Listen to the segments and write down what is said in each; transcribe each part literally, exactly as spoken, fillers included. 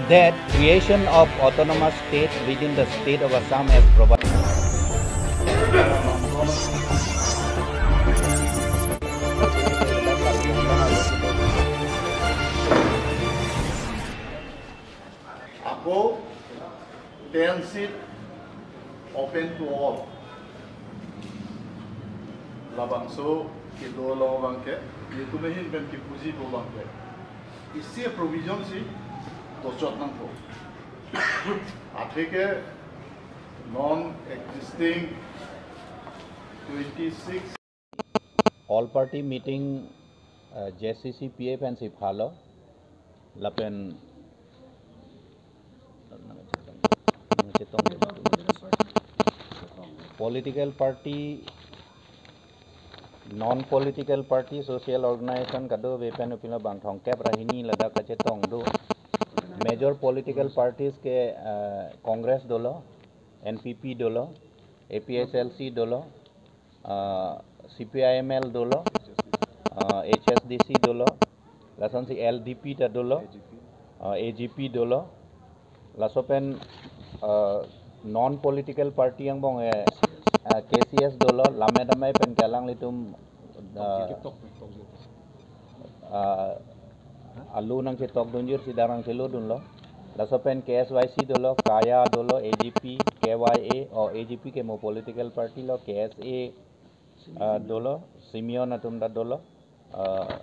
That creation of autonomous state within the state of Assam as provided. Ako ten seat open to all. Labangso kedo along abangke, nelitum ahin pen kepuji pu abangke, isi provision si dochot nangpo. Atheke non existing twenty six All party meeting uh, J C C P A pensi phalo lapen political party, non political party, social organization kadokave pen upilo bang thomkep ra hini ladak kachetong do. Major political parties ke uh, Congress dolo, N P P dolo, A P H L C dolo, uh, C P I M L dolo, uh, H S D C dolo, lasonsi L D P ta dolo, uh, A G P dolo, laso pen uh, non political party angbong eh, uh, K C S dolo, lammet amei pen ke alanglitum uh, uh, alo nangchetok dunjir si darang chelo dunlo. Laso pen K S Y C dolo, Kaya dolo, A G P, K Y A, o A G P ke mo political party lo, K S A uh, dolo, Simeon atum ta dolo. Uh,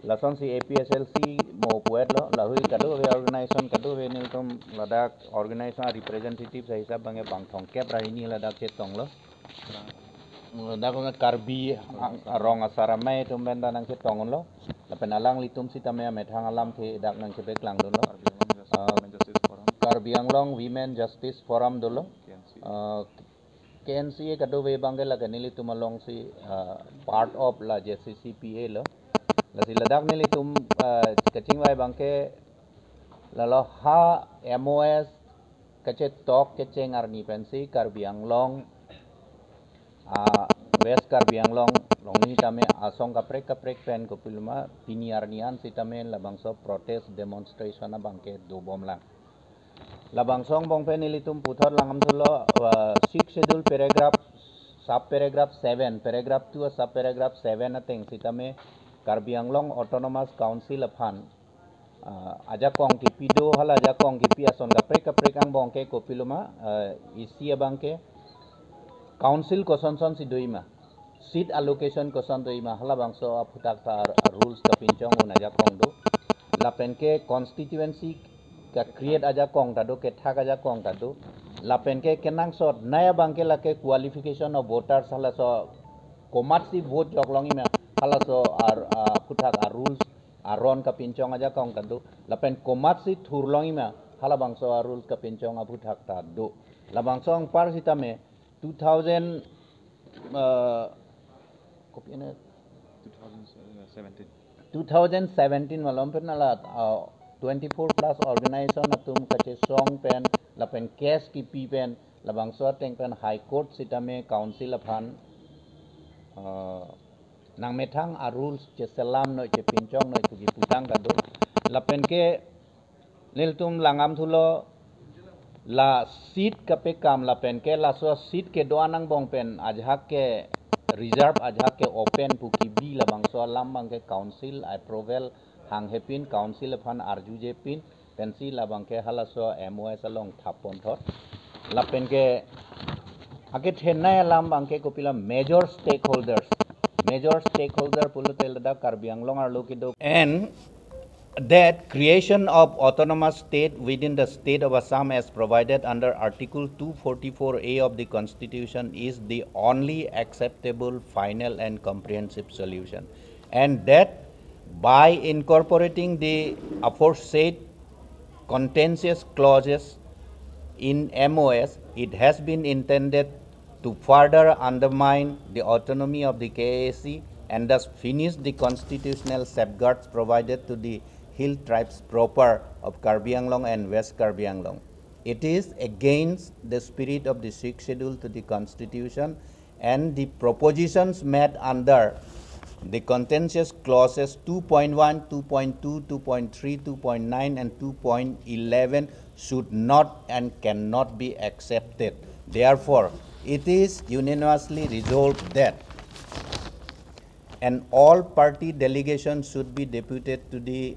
lasonsi A P H L C mo puet lo, lahui kadokave organization kadokave nelitum ladak organization representative sa hisab bang bang thomkep ra hini ladak chetong lo. Ladak Karbi ang- rong asar amei atum pen ta nangchetong lo. Lapen alanglitum sitame amethang alam ke dak nangchepeklang dunlo. Uh, Karbi Anglong Women Justice Forum dolo. Uh, K N C A kadokave abangke lake nelitum alongsi uh, part of la J C C P A lo. Lasi ladak nelitum uh, kachingvai abangke lalo ha M O S kachetok kecheng arni pensi Karbi Anglong uh, West Karbi Anglong along ni tame asong kaprek kaprek pen kopiloma pini arni an sitame labangso protest demonstration abangke dobom lang. Labangso angbong pen nelitum puthot langdam thulo uh, Sixth Schedule paragraph sub paragraph seven, paragraph two sub paragraph seven ateng sitame Karbi Anglong Autonomous Council aphan uh, ajakong kipi do, hala ajakong kipi ason kaprek kaprek angbong ke kopiloma uh, isi abangke council kosonson si doji ma, seat allocation koson doji ma, halabangso aphuthak ta ar- rules kapinchong un ajakong do. Lapen ke constituency ka create ajakong ta do, kethak ajakong ta do. Lapen ke kenangsot nai abangke lake qualification of voters halaso komatsi vote joklongji ma, halaso ar- aphuthak ar- rules aron kapinchong ajakong ta do. Lapen komatsi thurlongji ma, halabangso ar- rules kapinchong aphuthak ta do. Labangso anpar sitame two thousand uh, kopi ene two thousand seventeen. two thousand seventeen malom pen la uh, twenty-four plus organization atum kachesong pen lapen case kipi pen labangso ateng pen High Court sitame council aphan uh, nangmethang ar- rules cheselam noi, chepinchong noi pu kiputang ta do. Lapen ke nelitum langdam thulo la seat kapekam lapen ke laso seat kedo-an angbong pen ajahak ke reserve, ajahak ke open pu kibi, labangso alam abangke council approval hanghe pin, council aphan arjuje pin pensi labangke halaso M O S along thap ponthot. Lapen ke akethenei alam abangke kopilo major stakeholders. Major stakeholder pulote ladak Karbi Anglong arlo kedo. And that creation of autonomous state within the state of Assam as provided under Article two forty-four A of the Constitution is the only acceptable, final and comprehensive solution. And that by incorporating the aforesaid contentious clauses in M O S, it has been intended to further undermine the autonomy of the K A A C and thus finish the constitutional safeguards provided to the hill tribes proper of Karbi Anglong and West Karbi Anglong. It is against the spirit of the Sixth Schedule to the Constitution and the propositions made under The contentious clauses two point one, two point two, two point three, two point nine, and two point eleven should not and cannot be accepted. Therefore, it is unanimously resolved that an all-party delegation should be deputed to the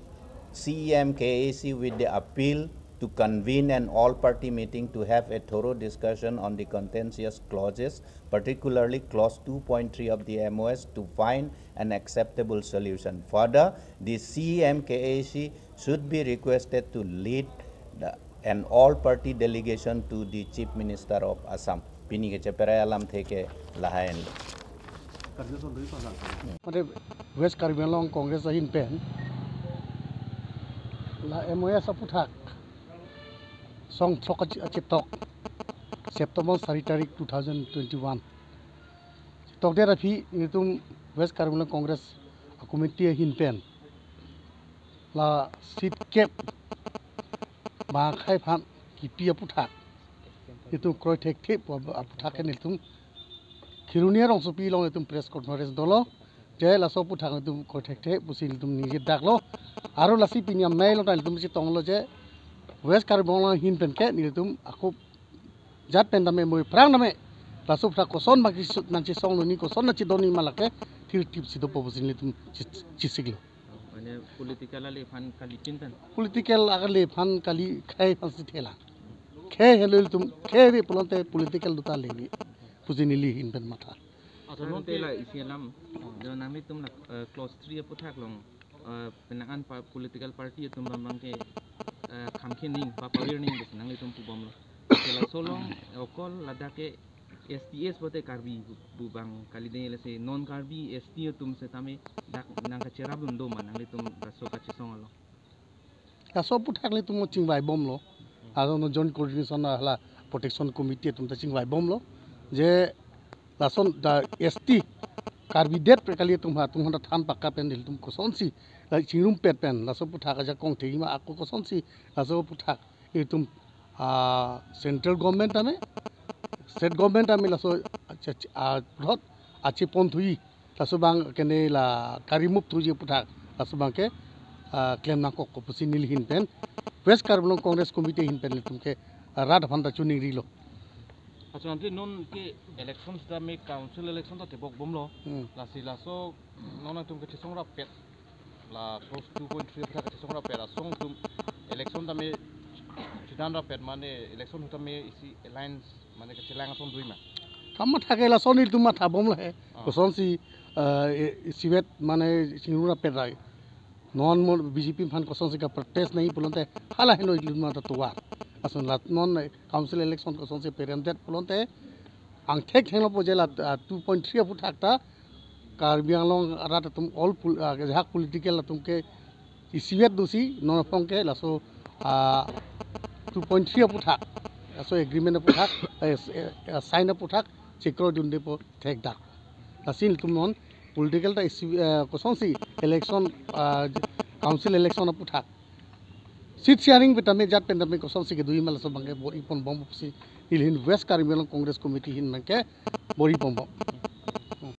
C E M K A C with the appeal to convene an all-party meeting to have a thorough discussion on the contentious clauses, particularly clause two point three of the M O S, to find an acceptable solution. Further, the C E M K A C should be requested to lead the, an all-party delegation to the Chief Minister of Assam. Pini kecheparai alamthe ke lahai-anlo. Mate West Karbi Anglong Congress ahin pen la M O S aputhak song throk achi-, achitok September sari tarik two thousand twenty-one. Tokdet aphi nelitum West Karbi Anglong Congress a committee ahin pen la seat kep bang akhei aphan kipi aputhak nelitum kroi thekthe pu aputhak ke nelitum Kheroni arongsopi along nelitum press conference dolo. Je laso aputhak nelitum kroi thekthe pusi nelitum ningje daklo. Aro lasi pini amei along ta nelitum chetonglo je West Karbi Anglong ahin pen ke nelitum ako jat pen tame moi phrang tame laso aputhak koson bang kesu-, nangchesonglo ni koson nangchedon ni ma lake thirtip si dopo pusi nelitum chi-, chisiklo. Mane political ale aphan kali pin pen. Political akale aphan kali khei aphansi thela. Khei helo nelitum khei ave pulote political do ta le ave pusi neli ahin pen matha. Asa non te la isi alam, do nanglitum la, eh, clause three aputhak along, eh, penang an pa political party atum abang ke, eh, kham khe ning, pa pawir ning bes nanglitum pubomlo. Ke laso along, eh, okol ladak ke S T S bote Karbi bu, bu bang kali dei, lasi non Karbi S T atum setame dak nangkacherap dun do ma nanglitum laso kachesong along. Laso aputhak nelitum chingvaibomlo. Aro non Joint Coordination hala Protection Committee atum ta chingvaibomlo. Je lason ta S T Karbi det pe kali atum ha, atum ha ta than pakka pen nelitum kosonsi la chingrumpet pen laso aputhak ajakong thegi ma ako kosonsi laso aputhak itum, ah, central government tame, state government tame laso acha-, ah, puthot achiponthui laso abang kene la karimup thuji aputhak laso abang ke, ah, klem nangkokpo pusi neli ahin pen West Karbi Anglong Congress Committee ahin pen nelitum ke, ah, rat aphan ta chiningrilo. Asa non te non ke election setame council election ta tebokbomlo. Hmm. Lasi laso non atum kachesong rappet la clause two point three aputhak kachesong rappet asong atum election tame chedan rappet mane election tame isi alliance mane kachelang asong dui ma. Kamatha ke lason nelitum mathabomlo he. Ah. Kosonsi, eh, e-, isivet mane chingrum rappet rai. Non mo B J P aphan kosonsi kaprotest nangji pulote hala henlo nelitum matha tovar. Ason la non council election kosonsi peremdet pulote angthek henglo po je la, ah, two point three aputhak ta Karbi Anglong arat atum all pol-, ah, jahak political atum ke isivet dosi non aphrang ke laso, ah, two point three aputhak, laso agreement aputhak, eh, s-, eh, eh, sign aputhak chekroidunde po thekdak. Lasi nelitum non political ta isi, eh, kosonsi election, ah, council election aputhak seat sharing pen tame jat pen tame kosonsi kedoji ma laso abang ke bor-iponbom pusi neli ahin West Karbi Anglong Congress Committee ahin abang ke bor-iponbom.